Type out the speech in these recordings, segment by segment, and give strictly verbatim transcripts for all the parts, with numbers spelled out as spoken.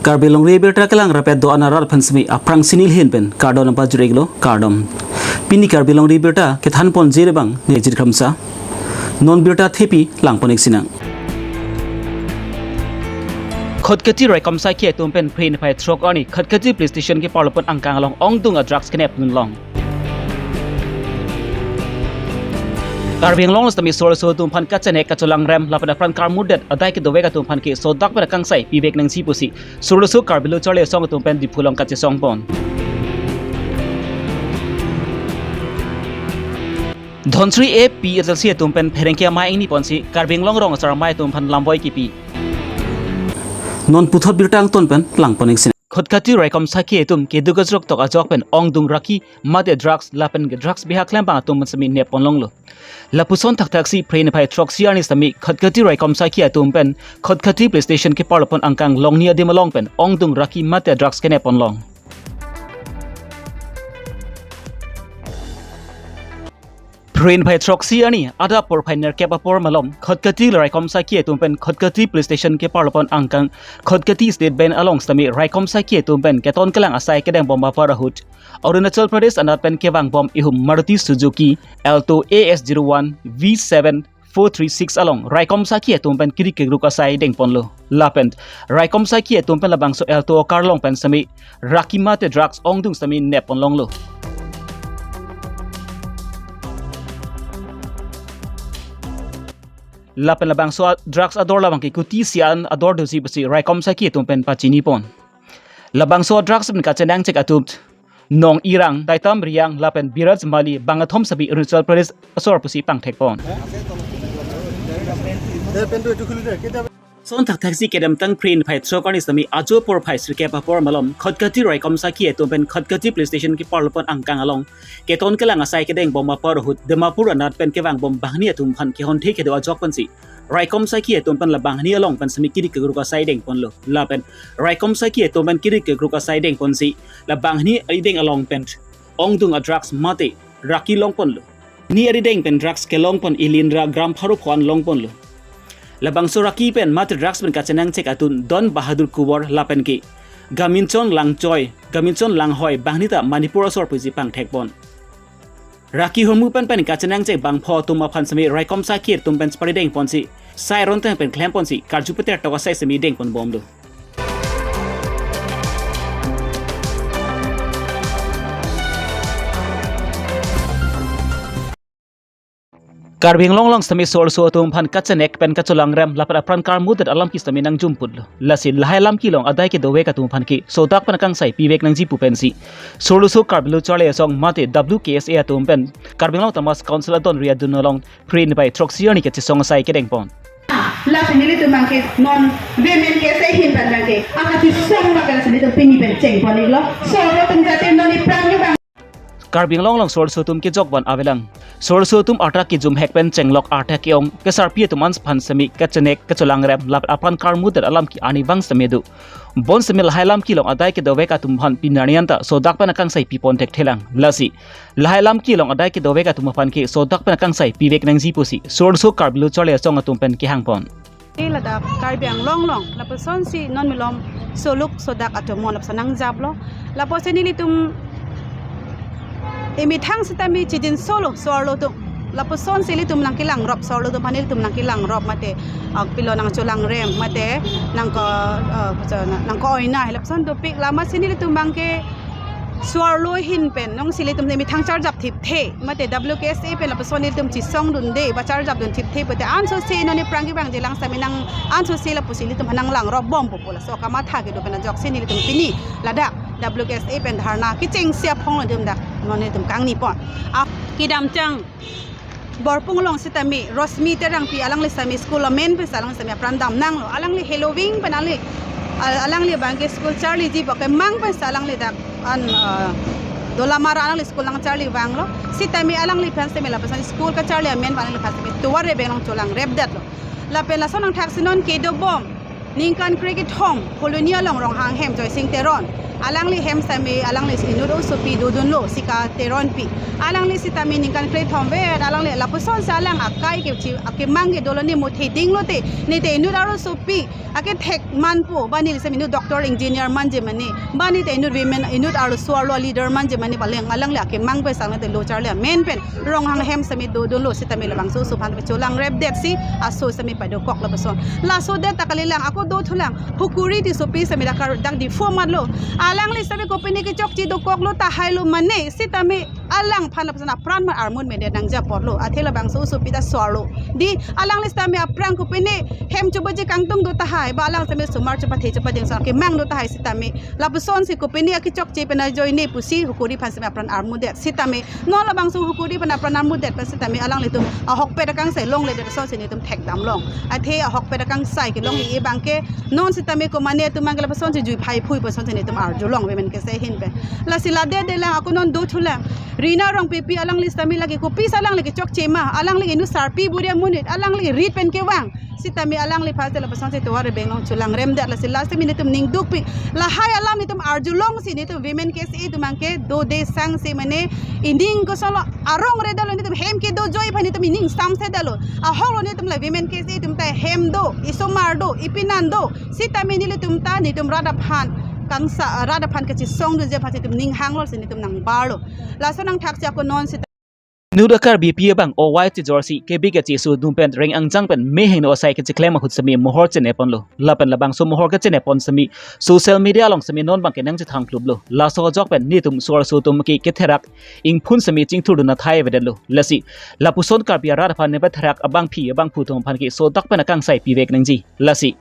Karbi Longri Abirta kelang rapet do-an arat aphan semi aphrangsi neli ahin pen kardom nangpajir-iklo, kardom. Pini Karbi Longri Abirta kethanponji abang ne Jirkhamsa. Non birta thepi langpon-ik sinang. Khatkhati raikom sakhi atum pen Phre niphai throk arni Khatkhati Police Station keparlo pen angkang along ongdung a drugs kenep dunlong. Karbi Anglong sitame so-arloso atum aphan kachenek kacholangrem lapen apran karmutdet adai kedovek atum aphan ke sodak pen akangsai pivek nangji pusi so-arloso Karbi Lo Charli Asong atum pen Diphu along kachesongpon. Dhonsri A P H L C atum pen pherangke amei ingniponsi Karbi Anglong rong asar amei atum aphan lamvoi kipi. Non puthot birta angton pen langpon-ik sinang. Khatkhati raikom sakhi atum keduk kejrok tok ajok pen ongdung rakhi mate drugs lapen drugs bihak klembang atum pen semi nepponlonglo. Lapuson thakthaksi Phre niphai throksi arni sitame Khatkhati raikom sakhi atum pen Khatkhati Police Station keparlo pen angkang longni adim along pen ongdung rakhi mate drugs kenepponlong. Phre niphai throksi arni adap porphai nerkep apor malom Khatkhati raikom sakhi atum pen Khatkhati Police Station keparlo pen angkang Khatkhati State Bank along sitame raikom sakhi atum pen keton kelang asai kedengbom apar ahut Arunachal Pradesh anat pen kevangbom ihum Maruti Suzuki Alto A S zero one V seven four three six along raikom sakhi atum pen kerik kekruk asai dengponlo. Lapen raikom sakhi atum pen labangso Alto car along pen semi rakhi mate drugs ongdung semi nepponlonglo. Lapen labangso a-, drugs ador labang ke kuti sian ador dosi pusi raikom sakhi atum pen pachinipon. Labangso drugs pen kachenangchek atum Nong Irang, Taitam Riang lapen Biraj Mali bang athom sitame Arunachal Pradesh asor pusi pangthekpon. Son thakthaksi kedamtang Phre niphai throk arni sitame ajo porphai sirkep apor malom Khatkhati raikom sakhi atum pen Khatkhati Police Station keparlo pen angkang along keton kelang asai kedengbom apar ahut Dimapur anat pen kevangbom banghini atum aphan kehonthe kedo ajok pensi raikom sakhi atum pen labanghini along pen semi kerik kekruk asai dengponlo. Lapen raikom sakhi atum pen kerik kekruk asai dengponsi labanghini arideng along pen ongdung a drugs mate rakhi longponlo. Ni arideng pen drugs kelongpon Ilindra gram pharo pho-an longponlo. Labangso rakhi pen mate drugs pen kachenangchek atum Don Bahadur Kuwar lapen ke Gaminchon Langchoi, Gaminchon Langhoi banghini ta Manipur asor pusi pangthekpon. Rakhi hormu pen pen kachenangchek bangpho atum aphan semi raikom sakhi atum pen sipari dengponsi sai rontang pen klemponsi karju peter tok asai semi dengponbomlo. Karbi Anglong along sitame so-arloso atum aphan kachenek pen kacholangrem lapen apran karmutdet alam ke sitame nangjumputlo. Lasi lahai alam kelong adai kedovek atum aphan ke sodak pen akangsai pivek nangji pu pensi so-arloso Karbi Lo Charli Asong mate W K S A atum pen Karbi Anglong Autonomous Council adon ri adun along Phre niphai throksi arni kachesong asai kedengpon. Lasi nelitum abang ke non women ke se hin pen abang ke akathi song abang ke lasi nelitum pini pen chengpon-iklo. So-arlo atum jate non iphrang ni abang Karbi Anglong along so-arloso atum kejok van avelang. So-arloso atum arta kejumhek pen chenglok arta ke-ong kesarpi atum an aphan semi kachenek kacholangrem lapen apran karmutdet alam ke arnivang semi do. Bonsemi lahai alam kelong adai kedovek atum aphan pini arni anta sodak pen akangsai pipon thekthelang. Lasi lahai alam kelong adai kedovek atum aphan ke sodak pen akangsai pivek nangji pusi so-arloso Karbi Lo Charli Asong atum pen kehangpon. Ladak Karbi Anglong along lapusonsi non malom soluk sodak atum mon lapuson nangjaplo. Lapusi nelitum emethang sitame chijin solo so-arlo atum. Lapusonsi ilitum nangkelangrop, so-arlo atum aphan ilitum nangkelangrop mate, ah, pilo nangcholangrem mate nangko, ah, nangko-oina lapuson dopik. Lasi nelitum abang ke so-arlo ahin pen nongsi ilitum emethang charjap thipthe mate W K S A pen lapuson ilitum chesongdunde ba charjapdun thipthe pute ansose non iphrang kevangji lang sitame nang ansose lapusi ilitum aphan nanglangrop bompo pu laso kamatha kedo pen ajoksi nelitum pini ladak W K S A pen dharna kechengsi aphong lo ilitum dak non ilitum kangnipon. Ah, kedamtang Borpung along sitame Rosmi Terangpi alangli sitame school amen pensi alangli sitame apran damnanglo. Alangli heloving pen alangli, al-, alangli abang ke school charliji pu kemang pensi alangli dak an, ah, Dolamara alangli school nangcharli vanglo. Sitame alangliphan sitame lapuson school kacharli amen pen alangliphan sitame tovar rebeng along cholangrepdetlo. Lapen laso nangthaksi non kedobom ningkan krekethom Colony along Ronghang ahem Joysing Teron Alangli hem sitame, alangli inut osopi dodunlo, Sika Teronpi. Alangli sitame ningkan krethom vet, alangli lapuson si alang akai kechi, akemang ke dolo, ne muthe dinglote, ne te inut arlosopi akethek manpo, ba neli sitame inut doctor engineer manje mane, ba ne te inut women, inut arloso arlo leader manje mane, ba leng alangli akemang pen sang ne te lo charli amen pen Ronghang hem sitame dodunlo, sitame labangso oso aphan cholangrepdet si aso sitame padokok lapuson. Laso det ta kalilang, ako dothulang. Hukuri ti sopi sitame dak kar, dak Diphu amatlo. Alangli sitame kopine kechokche dokoklo tahai lo mane, sitame alangphan lapuson apran ma armun medet nangji apotlo. Athe labangso osopi ta so-arlo. Di alangli sitame aphrang kopine hem choboji kangtung do tahai, ba alang sitame osomar chepathe chepading sang kemang do tahai sitame, lapuson si kopine akechokche pen ajoine pusi hukuri aphan sitame apran armudet. Sitame non labangso hukuri aphan apran armudet pen sitame alanglitum ahokpet akangsai longledet ason si netum thekdam long. Athe ahokpet akangsai kelong-i abangke non sitame komane atum abangke lapuson si jui phai phui pu ason si netum arjulong, women kesi ahin pen. Lasi ladedelang, ako non dothulang. Rina Rongpipi, alangli sitame lake kopisi alangli kechokche ma, alangli inut sarpi buri amonit, alangli rit pen kevang. Sitame alangliphan te lapuson si tovar rebeng long cholangremdet, lasi lasi netum ning dukpik. Lahai alam netum arjulong si netum women kesi atum abangke dode sang si mane ining kosonlo, arong redetlo, netum hem kedo joi aphan netum ining samsedetlo. Ahoklo netum la women kesi atum ta hem do, isomar do, ipinan do. Sitame nelitum ta netum rat aphan kangsa, rat aphan kachisongdunji aphan si netum ning hanglo si netum nangbarlo. Laso nangthak si ako non si Inut a-Karbipi abang owai chejor si kebi kacheso dum pen reng angjang pen mehingno asai kacheklem ahut sitame mohor cheneponlo. Lapen labangso mohor kachenepon sitame social media along sitame non abangke nangchethang kluplo. Laso ajok pen netum so-arso atum ke ketherak ingphun sitame chingthurdun athai avedetlo. Lasi lapuson Karbi arat aphan nepatherak abangpi abangphu atum aphan ke sodak pen akangsai pivek nangji. Lasi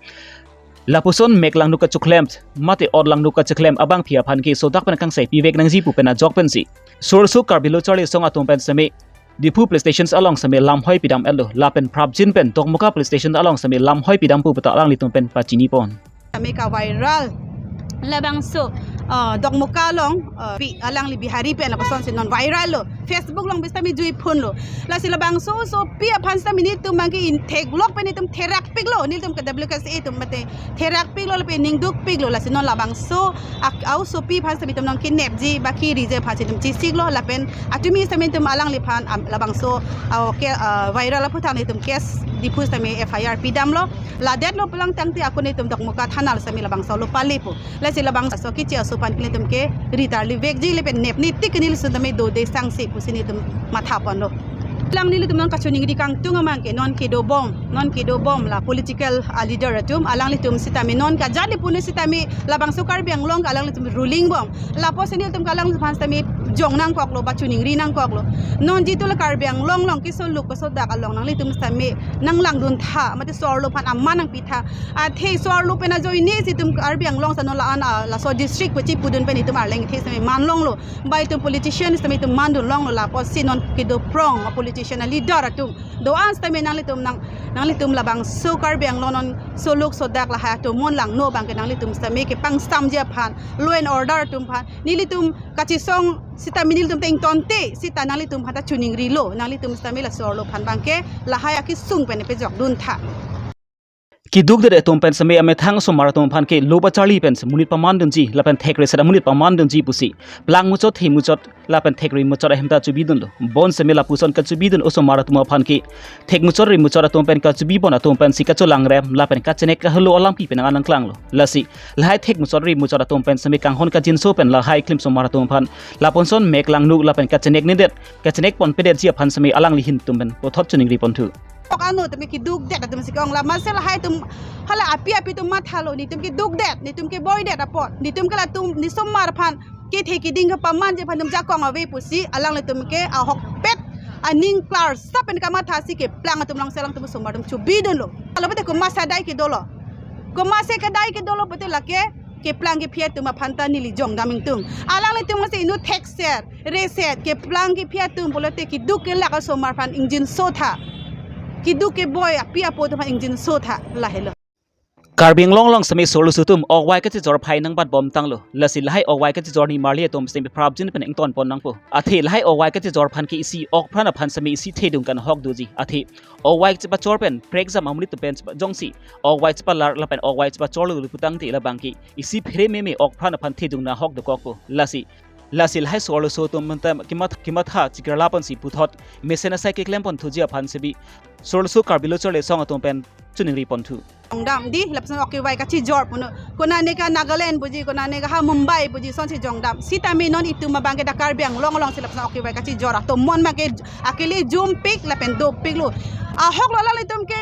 lapuson mek langno kacheklem, mate ot langno kacheklem abangpi aphan ke sodak pen akangsai pivek nangji pu pen ajok pensi so-arso Karbi lo charli asong atum pen sitame Diphu police station along sitame lamhoi pidam-etlo, lapen prapjin pen Dokmoka police station along sitame lamhoi pidampo puta alanglitum pen pachinipon. Sitame ka-viral labangso, ah, Dokmoka along, ah, pi alangli Bihari pen lapuson si non viral lo. Facebook along bis sitame jui phunlo. Lasi labangso osopi aphan sitame netum abangke in theklok pen netum therakpiklo, netum ke W K S A atum mate therakpiklo lapen ning dukpiklo. Lasi non labangso ak-, a-osopi aphan sitame netum nangkenepji ba keriji aphan si netum chesiklo lapen atumi sitame netum alangliphan, am, labangso, ah, ke, ah, viral aphuthak netum case Diphu sitame F I R pidamlo. Ladetlo pulang tangte ako netum Dokmoka thana sitame labangso lo palepo. Lasi labangso keche aso aphan ke netum ke ri tarlivekji lapen nepne tik neli sitame dode sangse pusi netum mathaponlo. Lang nelitum non kachiningri kangtung abangke non kedobom, non kedobom la political, ah, leader atum, alanglitum sitame non kajali pune sitame labangso Karbi Anglong alanglitum ruling bom. Lapuson nelitum alangliphan sitame jong nangkoklo ba chiningri nangkoklo. Non jitu la Karbi Anglong along kesoluk kesodak along nanglitum sitame nanglangduntha, mate so-arlo aphan aman nangpitha. Athe so-arlo pen ajoine si itum Karbi Anglong sitame non la-an, ah, laso district pu chipudun pen itum arleng the sitame manlonglo. Ba itum politician sitame itum mandunlonglo, lapusi non kedoprong a-politician a-leader atum do-an sitame nanglitum nang, nanglitum labangso Karbi Anglong non soluk sodak lahai atum mon langno abangke nanglitum sitame kepangsamji aphan, law and order atum aphan nelitum kachesong sitame nelitum ta ingtonte sita nanglitum aphan ta chiningrilo, nanglitum sitame la so-arlo aphan abangke lahai akesung pen pejokduntha. Kedukdet atum pen sitame amethang osomar atum aphan ke lo pacharli pen si monit pamandunji lapen thekre seta monit pamandunji pusi plang muchot, the muchot lapen thekre muchot ahem ta chubidunlo. Bonsitame lapuson kachubidun osomar atum aphan ke thek muchot ri muchot atum pen kachubipon atum pensi kacholangrem lapen kachenek kahelo alampi pen nangklanglo. Lasi lahai thek muchot ri muchot atum pen sitame kanghon kajinso pen lahai klim osomar atum aphan lapuson mek langno lapen kachenek nedet, kachenekponpedetji aphan sitame alangli ahin atum pen puthot chiningriponthu. Tok ano tame kedukdet atum si ke-ong la, masi lahai atum hala api api atum mathalo, netum kedukdet, netum keboidet apot, netum ke latum ne osomar aphan kethe keding kepamanji aphan netum jakong ave pusi alanglitum ke ahokpet aning klarsap pen kamathasi keplang atum alongsi alangtum osomar atum chubidunlo. Alo pute komatsi adai kedolo, komatsi kedai kedolo pute lake keplang kephi atum aphan ta neli jongdam ingtung. Alanglitum masi inut thekser reset, keplang kephi atum pulote keduk kelak osomar aphan ingjinso tha, keduk keboi api apo atum aphan ingjinso tha, lahelo. Karbi Anglong along semi sorloso atum ok vai kachijor aphai nangbat bom tanglo. Lasi lahai ok vai kachijor nimarli atum semi prapjin pen ington pon nangpo. Athe lahai ok vai kachijor aphan ke isi ok pran aphan semi isi thedung kan ahok doji. Athe ok vai chepachor pen prekjam amonit atum pen chepa-, jongsi ok vai chepalar lapen ok vai chepachorlo putangte labang ke isi phere meme ok pran aphan thedung ahok dokokpo. Lasi, lasi lahai sorloso atum menta kemat-, kematha chikirla ponsi puthot mesen asai keklem pon thuji aphan semi sorloso Karbi Lo Charli Asong atum pen chiningri pon thu. Jongdam dei, lapuson ok vai kachijor punon. Konane ke Nagaland puji, konane ke ha Mumbai puji, sonsi jongdam. Sitame non itum abang ke dak Karbi Anglong alongsi lapuson ok vai kachijor atomon abang ke akele jumpik lapen dopiklo. Ahoklo alanglitum ke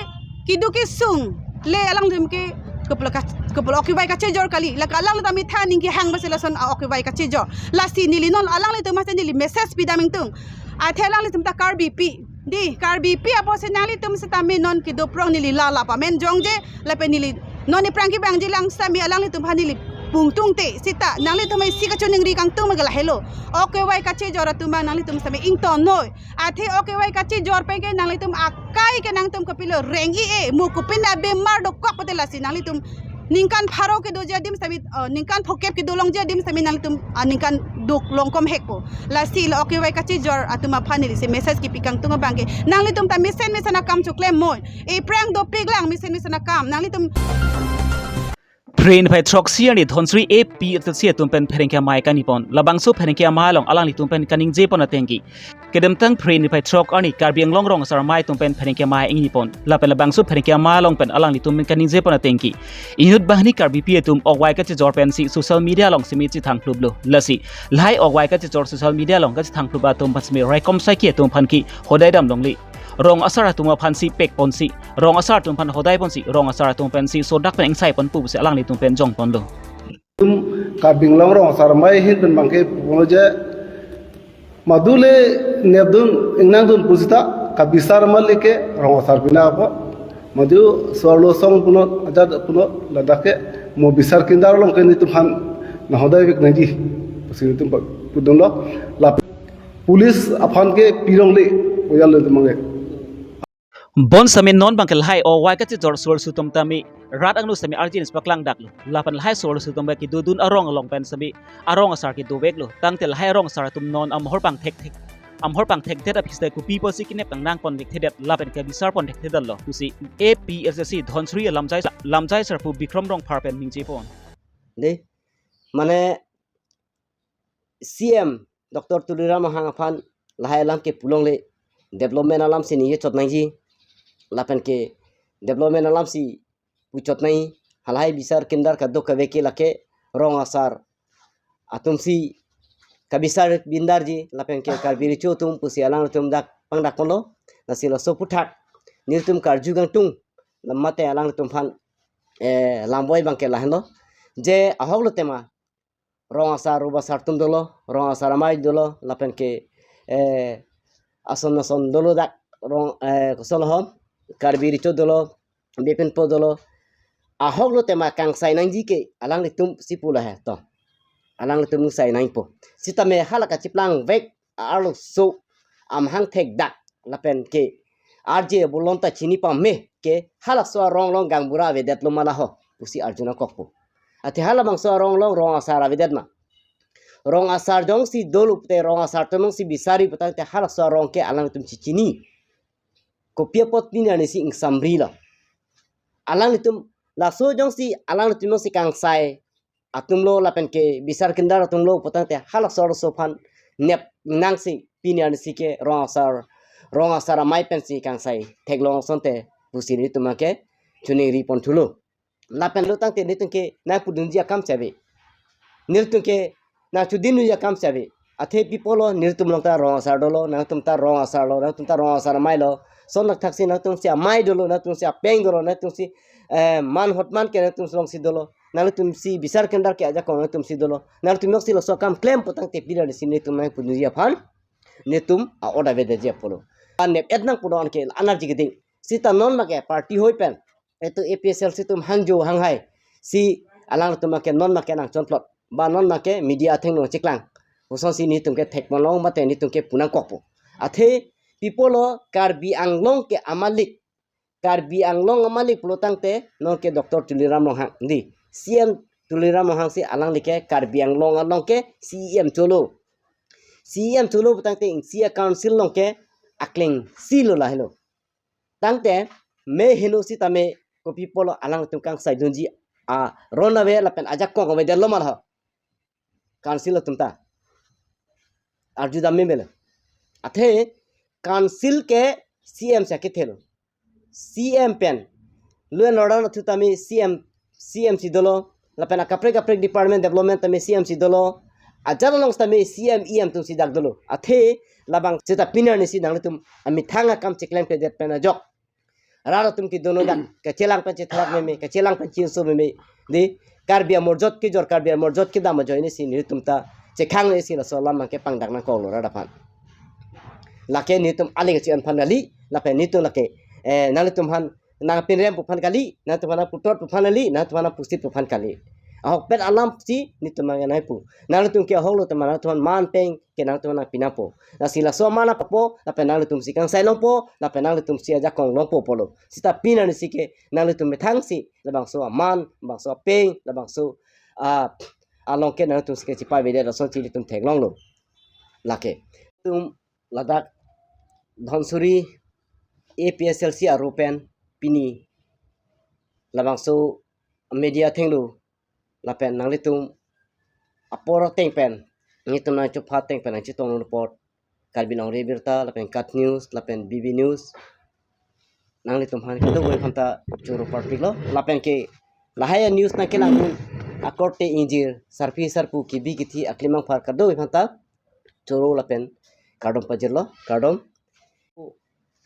keduk kesung le alanglitum ke kopilo ka-, kopilo ok vai kachijor kali. Lake alanglitum amitha aning kehang basi lason a ok vai kachijor. Lasi neli non alanglitum masi neli message pidam ingtung. Athe alanglitum ta Karbipi. Dei, Karbipi apotsi nanglitum sitame non kedo prong neli la lapu amen jongje, lapen neli non aphrang kevangji lang sitame alanglitum aphan neli pungtungte, sita nanglitum isi kachiningri kangtung abang ke lahelo. Ok vai kachijor atum abang nanglitum sitame ingtonnoi. Athe ok vai kachijor pen ke nanglitum akai ke nangtum kopilo reng-i-e, mo kopine abemar dokok pute lasi nanglitum ningkan pharo kedoji adim sitame, eh, ningkan phokep kedo longji adim sitame nanglitum, ah, ningkan duk longkom hekpo. Lasi la ok vai kachijor atum aphan neli si message kepi kangtung abang ke nanglitum ta mesen mesen akam choklem moi. Aphrang dopik lang mesen mesen akam. Nanglitum Phre niphai throksi arni Dhonsiri A P H L C atum pen pherangke amei kangni pon. Labangso pherangke amei along alanglitum pen kaningje pon ateng ke kedamtang Phre niphai throk arni Karbi Anglong rong asar amei atum pen pherangke amei ingni pon. Lapen labangso pherangke amei along pen alanglitum pen kaningje pon ateng ke inut banghini Karbipi atum ok vai kachijor pensi social media along semi chethang klublo. Lasi lahai ok vai kachijor social media along kachethang klub atum aphan semi raikom saiki atum aphan ke hodai dam longle. Rong asar atum aphansi pek ponsi, rong asar atum aphan hodai ponsi, rong asar atum pensi sodak pen ingsai ponpo pusi alanglitum pen jong ponlo. Karbi Anglong rong asar amei ahin pen abang ke pulo je, madule nepdun ingnangdun pu sita kabisar malik ke rong asar pina apo. Madu sorloso asong punon, ajat punon, ladak ke mo bisar kindar along ke netum aphan nanghodai vek nangji pusi netum pudunlo. Lapen police aphan ke pi longle, koyal le abang ke. Bonsitame non abang ke lahai ok vai kachijor sorloso atum tame rat angno sitame arjin si paklang daklo. Lapen lahai sorloso atum abang ke kedodun arong along pen sitame arong asar ke doveklo. Tangte lahai arong asar atum non amahor pangthekthek, amahor pangthekdet aphi sitame kopi pusi kenep kangnang pon vekthedet lapen kabisar pon vekthedetlo pusi A P H L C Dhonsiri alamjai, lamjai sarpo Bikram Rongphar pen ningje pon. Dei, mane C M Doctor Tuliram Ronghang aphan lahai alam ke pu longle, development alam si ningje chot nangji, lapen ke development alam si pu chot nangji, halahai bisar kindar kadokave ke lake rong asar atum si kabisar bindarji, lapen ke Karbi recho atum pusi alangtum dak pangdak ponlo. Lasi laso aphuthak netum karju kangtung, lam mate alangtum aphan, eh, lamboi abang ke lahenlo. Je ahoklo tema, rong asar, rubasar atum dolo, rong asar amei dolo, lapen ke, eh, ason ason dolo dak rong, eh, koson ahom, Karbi recho dolo, bepinpo dolo. Ahoklo tema kangsai nangji ke alanglitum si pu lahai to. Alanglitum sai nangpo. Sitame hala kachiplang vek arloso amahang thekdak lapen ke arje bulon ta chini pame ke halaso arong along gaonbura avedetlo ma laho pusi arju nangkokpo. Athe halabangso arong along rong asar avedet ma? Rong asar jongsi dolo pute rong asar atum jongsi bisari putangte halaso arong ke alangtum chichini. Kopi apot pini arni si ingsamrilo. Alangtum laso jongsi alangtum jongsi kangsai atumlo lapen ke bisar kindar atumlo putangte halaso arloso aphan nep nangsi pini arni si ke rong asar, rong asar amei pensi kangsai theklong asonte pusi netum abang ke chiningri pon thulo. Lapen lo tangte netum ke nangpudunji akam si ave. Netum ke nangchudunji akam si ave. Athe pi pulo netum along ta rong asar dolo, nangtum ta rong asarlo, nangtum ta rong asar ameilo. Son nak thaksi nangtum si amei dolo, nangtum si apeng dolo, nangtum si, eh, man hotman ke nangtum alongsi dolo. Nangtum si bisar kindar ke ajakong nangtum si dolo. Nangtum jongsi laso akam klem putangte pini arni si netum nangpudunji aphan netum a-order avedetji apotlo. Anep et nang punon ke anarji keding. Sita non abang ke party hoi pen etu A P H L C atum hangjo hanghai si alangtum abang ke non abang ke nangchonplot, ba non abang ke media athengno chiklang, kosonsi netum ke thek ponlong mate netum ke pu nangkokpo. Athe pi pulo Karbi Anglong ke amalik Karbi Anglong amalik pulo tangte nonke Doctor Tuliram Ronghang, di, C M Tuliram Ronghang si alangli ke Karbi Anglong along ke C E M cholo. C E M cholo pu tangte isi a council along ke akleng si lo lahelo. Tangte me heno sitame kopi apotlo alangtum kangsaidunji aron ave lapen ajakong avedetlo ma ho. Council atum ta arjudam memelo. Athe council ke C M si akethelo. C M pen law and order athu tame C M, C M si dolo, lapen akaprek kaprek department development tame C M si dolo, ajat along tame C M E M atum si dak dolo. Athe labang seta pini arni si nanglitum amethang akam cheklemkledet pen ajok rat atum kedo-an dak kachelang pen chetherak meme, kachelang pen chinso meme, di, Karbi amorjot kejor, Karbi amorjot kedam ajoine si nelitum ta chekhang isi laso alam abangke pangdak nangkoklo rat aphan. Lake nelitum ale kachi-an aphan kali, lapen nelitum lake, eh, nanglitum aphan nangpinrem pu aphan kali, nanglitum aphan nangputot pu aphan kali, nanglitum aphan nangpusit pu aphan kali. Ahokpet alam si nelitum nangkehai pu. Nanglitum ke ahoklo tema nanglitum aphan man peng ke nanglitum aphan nangpinangpo. Lasi laso aman apangpo, lapen nanglitum si kangsai longpo, lapen nanglitum si ajakong longpo pulo. Seta pini arni si ke nanglitum methang si labangso aman, labangso apeng, labangso, ah, along ke nanglitum si kechipavedet asonsi nelitum theklonglo. Lake. Tum ladak Dhansiri A P H L C aru pen pini labangso media athengno lapen nanglitum apor ateng pen, nanglitum nangchopha ateng pen nangchetonglo apot Karbi Longri Abirta lapen KAT News lapen B B News, nanglitum aphan kadokave aphanta choro parpiklo. Lapen ke lahai a news nangkelangdun akorte ingjir, sarpi sarpo, kebi kethe, aklimang phar kadokave aphanta choro lapen kardom pajirlo, kardom.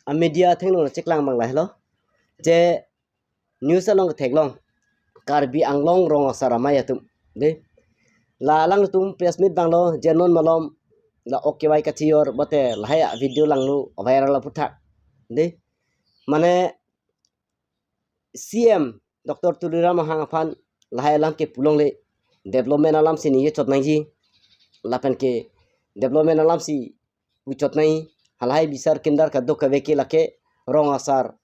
A media athengno cheklang abang lahelo. Je news along theklong, Karbi Anglong rong asar amei atum, de. La alangtum press meet abanglo, je non malom, la okkevai kachior, mate lahai a video langno viral aphuthak, de. Mane C M Doctor Tuliram Ronghang aphan lahai alam ke pulongle, development alam si ningje chot nangji, lapen ke development alam si puchot nangji, halahai bisar kindar kadokave ke lake rong asar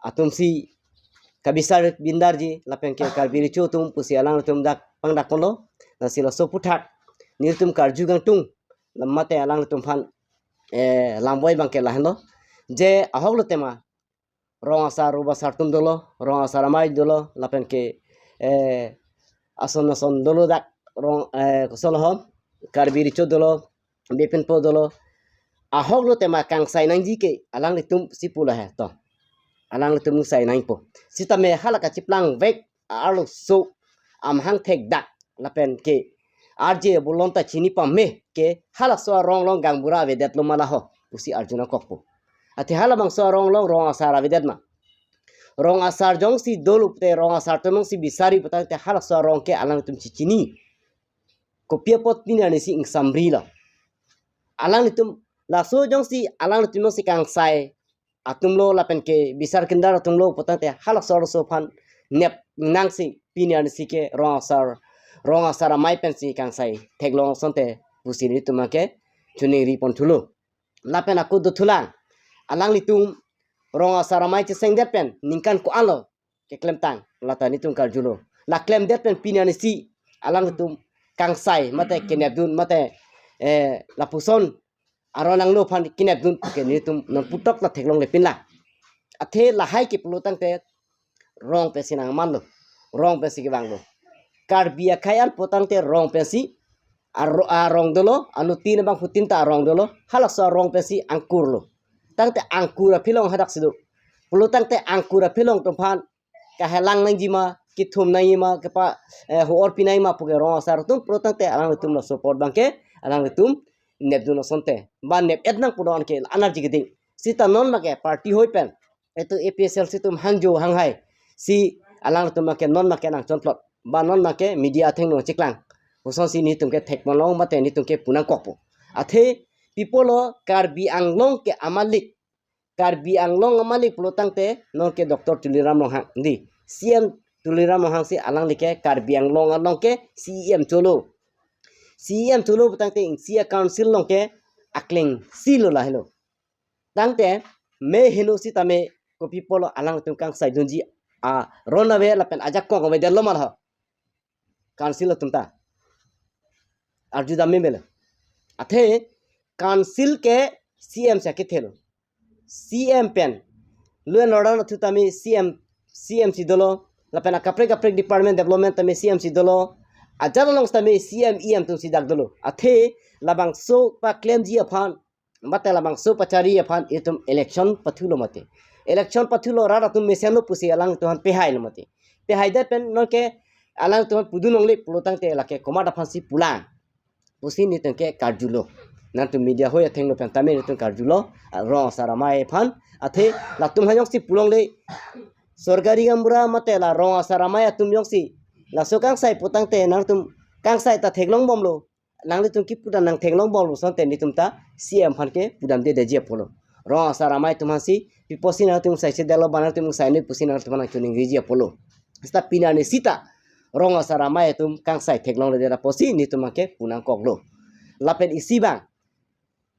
atum si kabisar bindarji, lapen ke Karbi Recho atum pusi alangtum dak pangdak ponlo. Lasi laso aphuthak nelitum karju kangtung, lam mate alangtum aphan, eh, lamboi abangke lahenlo. Je ahoklo tema, rong asar, rubasar atum dolo, rong asar amei dolo, lapen ke, eh, ason ason dolo dak rong, eh, kosonlo ho, Karbi Recho dolo, Bipin Po dolo. Ahoklo tema kangsai nangji ke alanglitum si pulo he to. Alanglitum sai nangpo. Sitame hala kachiplangvek arloso amahang thekdak lapen ke arje bulon ta chini pame ke halaso arong along gaonbura avedetlo ma laho pusi arju nangkokpo. Athe halabangso arong along rong asar avedet ma? Rong asar jongsi dolo pute, rong asar atum jongsi bisari pu tangte halaso arong ke alanglitum chichini. Kopi apot pini arni si ingsamrilo. Alanglitum laso jongsi alanglitum jongsi kangsai atumlo lapen ke bisar kindar atumlo pu tangte halaso arloso aphan nep nangsi pini arni si ke rong asar, rong asar amei pensi kangsai theklong asonte pusi nelitum ke choningri ponthulo. Lapen ako dothulang, alanglitum rong asar amei chesengdet pen ningkan ko-anlo keklemtang, lata nelitum karjulo. La klemdet pen pini arni si alanglitum kangsai mate kenepdun mate, eh, lapuson aron angno aphan kenepdun ke nelitum non putok la theklongle pinlang. Athe lahai ke pulo tangte rong pensi nangmanlo, rong pensi kevanglo. Karbi akhei an pu tangte rong pensi aro-, arong dolo, anutin abangphutin ta arong dolo, halaso arong pensi angkurlo. Tangte angkur aphelong hadak si do. Pulo tangte angkur aphelong atum aphan kahelang nangji ma, kethum nangji ma, kepa, eh, ho-or pi nangji ma puke rong asar atum pulo tangte alanglitum laso apot abangke alanglitum nepdun asonte. Ba nep-et nang punon ke anerji keding. Seta non make party ahoi pen, etu A P H L C atum hangjo hanghai si alanglitum make non make nangchonplot. Ba non make media athengno cheklang. Kosonsi nelitum ke thekponlong mate nelitum ke pu nangkokpo. Athe pi pulo Karbi Anglong ke amalik, Karbi Anglong amalik pulo tangte nonke Doctor Tuliram Ronghang, di, C M Tuliram Ronghang si alangli ke Karbi Anglong along ke C E M cholo. C E M cholo pu tangte isi a council along ke akleng si lo lahelo. Tangte me heno sitame kopi apotlo alangtum kangsai dunji aron ave lapen ajakong avedetlo ma ho. Council atum ta arjudam meme lo. Athe council ke C M si akethelo. C M pen law and order athu tame C M, C M si dolo. Lapen akaprek kaprek department development tame C M si dolo. Ajat along tame C M E M atum si dak dolo. Athe labangso paklemji aphan, mate labangso pachari aphan itum election pathulo mate. Election pathulo, rat atum mesenlo pusi alangtum aphan pehailo mate. Pehaidet pen nonke alangtum aphan pudun longle pulo tangte lake komat aphansi pulang pusi netum ke karjulo. Nangtum media hoi athengno pen tame netum karjulo, ah, rong asar amei aphan. Athe latum ha jongsi pu longle, sorkari gaonbura mate la rong asar amei atum jongsi laso kangsai pu tangte nangtum kangsai ta theklong bomlo. Nanglitum kipu ta nang theklong bomlo asonte netum ta C M aphan ke pudamdedetji apotlo. Rong asar amei atum aphansi pi apotsi nangtum sai sedetlo, ba nangtum sai noi pusi nangtum aphan nangchiningri ji apotlo. Seta pini arni sita rong asar amei atum kangsai theklongledet apotsi netum abangke pu nangkoklo. Lapen isi abang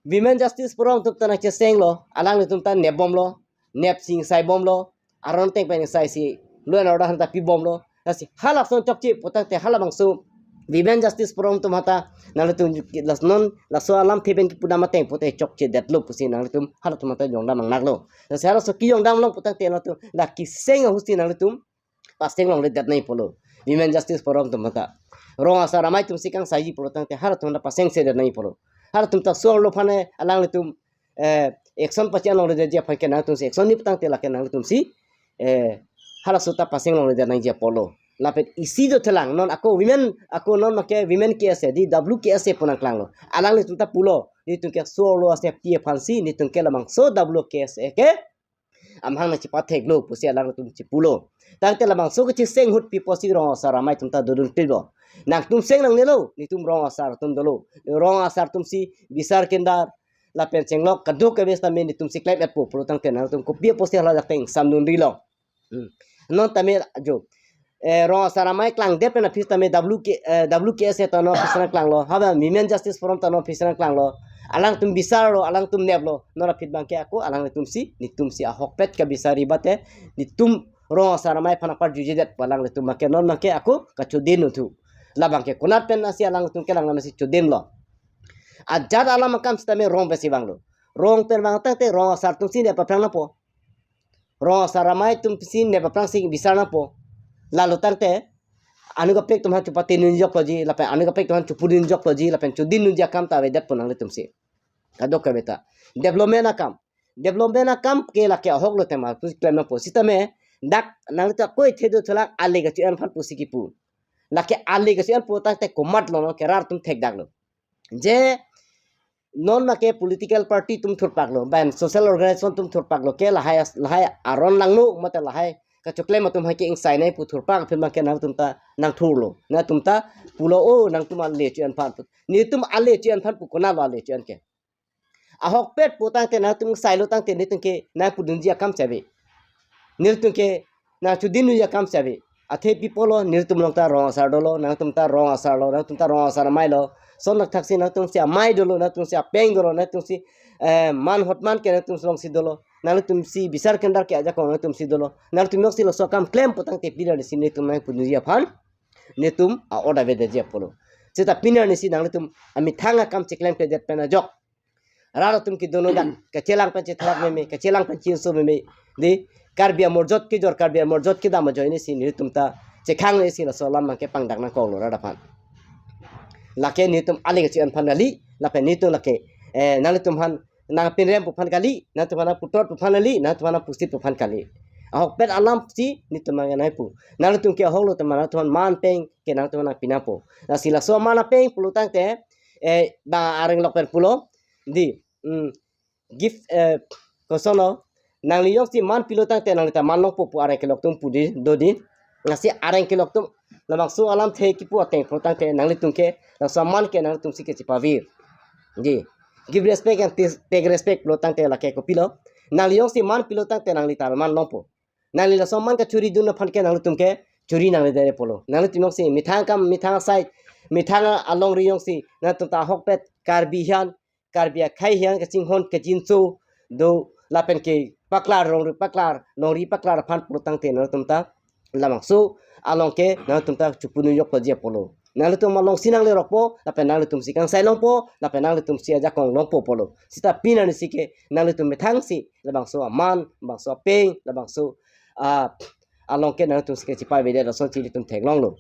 Women Justice Forum atum ta nangchesenglo, alanglitum ta nepbomlo, nepsi ingsaibomlo, aron ateng pen ingsaisi law and order aphan ta pibomlo. Lasi halason chokche pu tangte halabangso Women Justice Forum atum aphan ta nanglitum las non laso alamthe pen kipudam ateng pute chokchedetlo pusi nanglitum halatum aphan ta jongdam nangnaklo. Lasi halaso kejongdam along pu tangte nanglitum la keseng ahutsi nanglitum paseng longledet nangji apotlo. Women Justice Forum atum aphan ta, rong asar amei atumsi kangsaiji pulo tangte halatum ta pasengsedet nangji apotlo. Halatum ta so-arlo aphan alanglitum, eh, action pachi-an longledetji aphan ke nangtumsi action nangji pu tangte lake nangtumsi, eh, halaso ta paseng longledet nangji apotlo. Lapen isi dothelang non ako women, ako non abangke women K S A, di W K S A pu nangklanglo. Alanglitum ta pulo, netum ke so-arlo a-safety aphansi netum ke labangso W K S A ke amahang nangchipatheklo pusi alangtum chipulo. Tangte labangso kecheseng ahut pi apotsi rong asar amei atum ta dodun pilo. Nangtum seng nangnelo, netum rong asar atum dolo. Rong asar atumsi bisar kendar lapen chenglok kadokave tame netumsi klem-etpo pulo tangte nangtum kopi apotsi hala dak teng samdun rilo. Hmm. Non tame jo, eh, rong asar amei klangdet pen aphi tame W K, eh, W K S A ta non aphi si nangklanglo. Haba Women Justice Forum ta non aphi si nangklanglo. Alangtum bisarlo, alangtum neplo. Non aphi abangke ako alanglitumsi, netumsi ahokpet kabisari bate, netum rong asar amei aphan aparjujedet pu alanglitum abangke non abangke ako kachodin unthu. Labangke konat pen asi alangtum kelang nang si chodinlo. Ajat alam akam sitame rong pensi vanglo. Rong pen vang tangte rong asar atumsi nep aphrang nangpo. Rong asar amei atumsi nep aphrangsi bisar nangpo. Lalo tangte anut kaprek atum aphan chupate nunjokloji, lapen anut kaprek atum aphan chopudun jokloji, lapen chodin nunji akam ta avedetpo nanglitumsi. Kadokave ta. Development akam. Development akam ke lake ahoklo tema pusi klem nangpo. Sitame dak nanglitum ako ethe dothelang ale kachi-an aphan pusi kipu. Lake ale kachi-an pu tangte komatlo non ke rat atum thekdaklo. Je non abangke political party atum thurpaklo, ban social organization atum thurpaklo ke lahai as-, lahai aron langno mate lahai kachoklem atum hai ke ingsai nangji pu thurpak aphi abangke nangtum ta nangthurlo. Nangtum ta pulo o nangtum ale chi-an aphan pu. Netum ale chi-an aphan pu konatlo ale chi-an ke. Ahokpet pu tangte nangtum ingsailo tangte netum ke nangpudunji akam si ave. Netum ke nangchodin nunji akam si ave. Athe pi apotlo netum along ta rong asar dolo, nangtum ta rong asarlo, nangtum ta rong asar ameilo. Son lakthaksi nangtumsi amei dolo, nangtumsi apeng dolo, nangtumsi, eh, man hotman ke nangtum alongsi dolo. Nangtumsi bisar kendar ke ajakong nangtumsi dolo. Nangtum jongsi laso akam klem pu tangte pini arnisi netum nangpudunji aphan netum a-order avedetji apotlo. Seta pini arnisi nanglitum amethang akam cheklemkledet pen ajok rat atum kedo non dak, kachelang pen chethak meme, kachelang pen chinso meme. Di, Karbi amorjot kejor, Karbi amorjot kedam ajoinesi netum ta chekhang nesi laso alam abangke pangdak nangkoklo rat aphan. Lake netum ale kachi-an aphan kali, lapen netum lake, eh, nangtum aphan nangpinrem pu aphan kali, nangtum aphan nangputot pu aphan kali, nangtum aphan nangpusit pu aphan kali. Ahokpet alamsi netum abang nangpu. Nangtum ke ahoklo tema nangtum aphan man peng ke nangtum aphan nangpi nangpo. Lasi laso man apeng pulo tangte, eh, ba areng lok pen pulo. Di, hmm, give, eh, kosonlo. Nangli jongsi man pilo tangte nangli ta man longpo pu areng kelok atum pu di, do di. Lasi areng kelok atum labangso alamthe kipu ateng pulo tangte nanglitum ke laso man ke nangtumsi kechipavir. Di, give respect and take, take respect pulo tangte lake kopilo. Nangli jongsi man pilo tangte nangli ta man longpo. Nangli laso man kachuri dun aphan ke nangtum ke churi nangledet apotlo. Nangtum jongsi methang akam, methang asai, methang alongri jongsi nangtum ta ahokpet Karbi ahin, Karbi akhei ahin kachinghon kachinso do, lapen ke paklar, longri paklar, longri paklar aphan pulotangte nangtum ta labangso along ke nangtum ta chepu nunjok paji apotlo. Nanglitum alongsi nanglerokpo, lapen nanglitumsi kangsai longpo, lapen nanglitumsi ajakong longpo apotlo. Seta pini arnisi ke nanglitum methangsi labangso aman, labangso apeng, labangso, ah, along ke nanglitumsi kechipavedet asonsi ilitum theklonglo.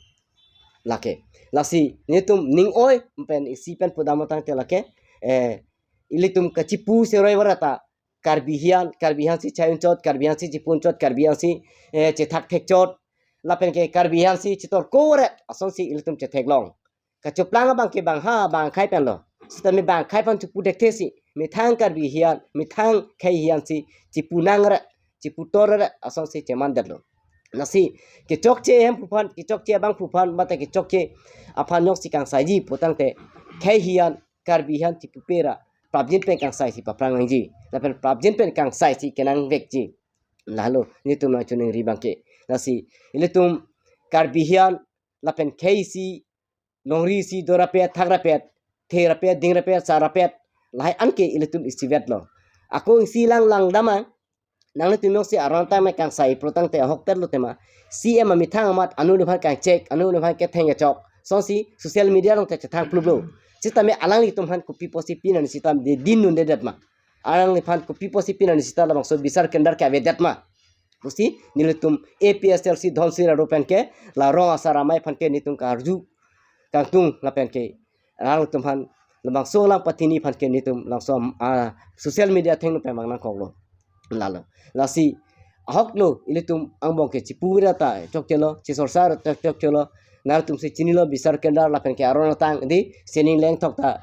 Lake. Lasi nelitum ning oi pen isi pen pudam tangte lake, eh, ilitum kachepu seroi varata Karbi hian, Karbi hiansi chai unchot, Karbi hiansi chepu unchot, Karbi hiansi, eh, chethak thekchot, lapen ke Karbi hiansi chetor kore asonsi ilitum chetheklong. Kachoplang abang ke bang ha bang khei penlo. Sitame bang khei pen chepu dekthesi, methang Karbi hian, methang khei hiansi chepu nangre, chepu torre asonsi chemandetlo. Lasi kechokche ahem aphu aphan, kechokche abang aphu aphan, mate kechokche aphan jongsi kangsaiji pulotangte khei hian, Karbi hian chepu pera prapjin pen kangsaisi paphrang nangji. Lapen prapjin pen kangsaisi kenangvekji. Lalo nelitum nangchiningri abang ke. Lasi ilitum Karbi hian lapen khei isi, longri isi, dorapet, thakrapet, therapet, dingrapet, sarapet, lahai an ke ilitum isivetlo. Ako isi lang langdamang, nanglitum jongsi aron tame kangsai pulotangte ahokpetlo tema, C M amethang amat anu nephan kangchek, anu nephan ketheng kechok asonsi social media along ta chethang pluplo. Sitame alanglitum aphan kopi pusi pini arnisi ta de din dundedet ma? Alangliphan kopi pusi pini arnisi ta labangso bisar kendar ke avedet ma pusi nelitum A P H L C Dhansiri arat pen ke, la rong asar amei aphan ke nelitum karju kangtung lapen ke alanglitum aphan labangso alang pathini aphan ke nelitum labangso, ah, social media athengno pen mang nangkoklo. Lalo. Lasi ahoklo ilitum angbong ke chepu virata chokchelo, chesorsa chokchelo, nangtumsi chinilo bisar kendar lapen ke aron atang di sining lengthok ta,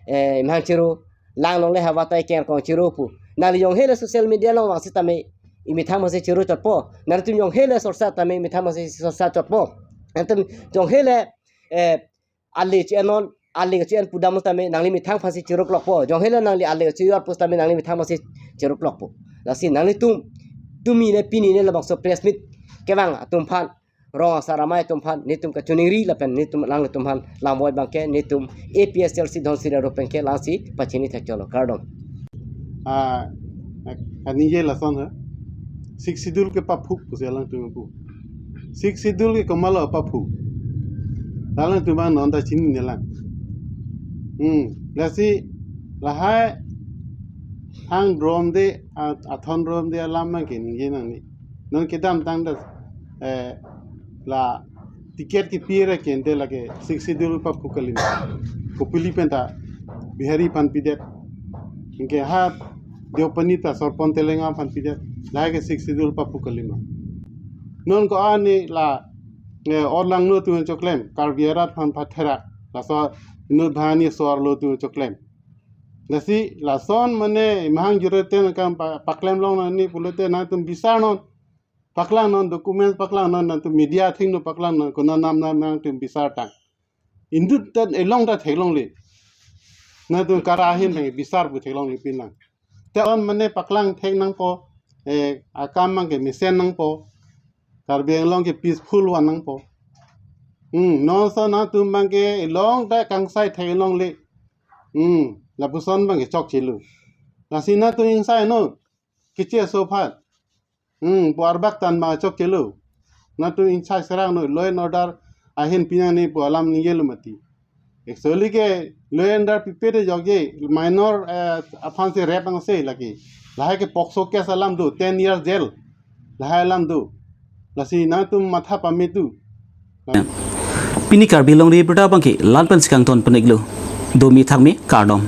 eh, imhang chero, lang longle hawa ta iker kong chero pu. Nangli jong hele social media along vang sitame imethang aphansi chero chotpo. Nangtum jong hele sorsa tame imethang aphansi sorsa chotpo. Nangtum jong hele, eh, ale chu-en non, ale chu-en pudam sitame nangli methang aphansi chero klokpo. Jong hele nangli ale chu-yor pusitame nangli methang aphansi chero klokpo. Lasi nanglitum tumi ne pini ne labangso press meet kevang atum aphan, rong asar amei atum aphan nelitum kachiningri lapen nelitum alanglitum aphan lamvoi abang ke nelitum A P H L C Dhansiri arat pen ke lasi pachini thekchotlo, kardom. Ah, kaningje lason ha. Sixth Schedule ke paphuk pusi alangtum pu. Sixth Schedule ke komatlo paphuk? Alangtum abang non ta chininelang. Hmm, lasi lahai hang drom de, a-, athon drom de alam abang ke ningje nangne. Non kedamtang ta, eh, la ticket kepi ra ke ante lake Sixth Schedule paphuk kalima. Kopili penta Bihari aphan pidet. Anke ha Deopani ta Sorpon Telenga aphan pidet. Lahai ke Sixth Schedule paphuk kalima. Non ko-an ne la, eh, Orlangno atum choklem, Karbi arat aphan patherak. Laso inut bhani sorlo atum choklem. Lasi lason mane imhang jureten kam pa-, paklem longnani pulote nangtum bisar non. Paklang non, documents paklang non, nangtum media athengno paklang non, konat nam nam nangtum bisar tang. Inut ta elong ta theklongle. Nangtum kara ahin tang bisar pu theklongle pinlang. Te on mane paklang thek nangpo, eh, akam abang ke mesen nangpo. Karbi Anglong ke peaceful van nangpo. Hmm, non so nangtum abang ke elong ta kangsai theklongle. Hmm, lapuson abang ke chokchelo. Lasi nangtum ingsai non. Keche aso aphan. Hmm, pu arbak tan abang chokchelo. Nangtum ingsai serang non, law and order ahin pinang ne pu alam ningjelo mati. Actually ke law and order pipe te jokje, minor, eh, aphansi rape angse lake. Lahai ke POCSO case alam do, ten years jail. Lahai alam do. Lasi nangtum matha pame tu. Pini Karbi Longri Abirta abang ke la-an pensi kangton pon-iklo. Domi thakmi, kardom.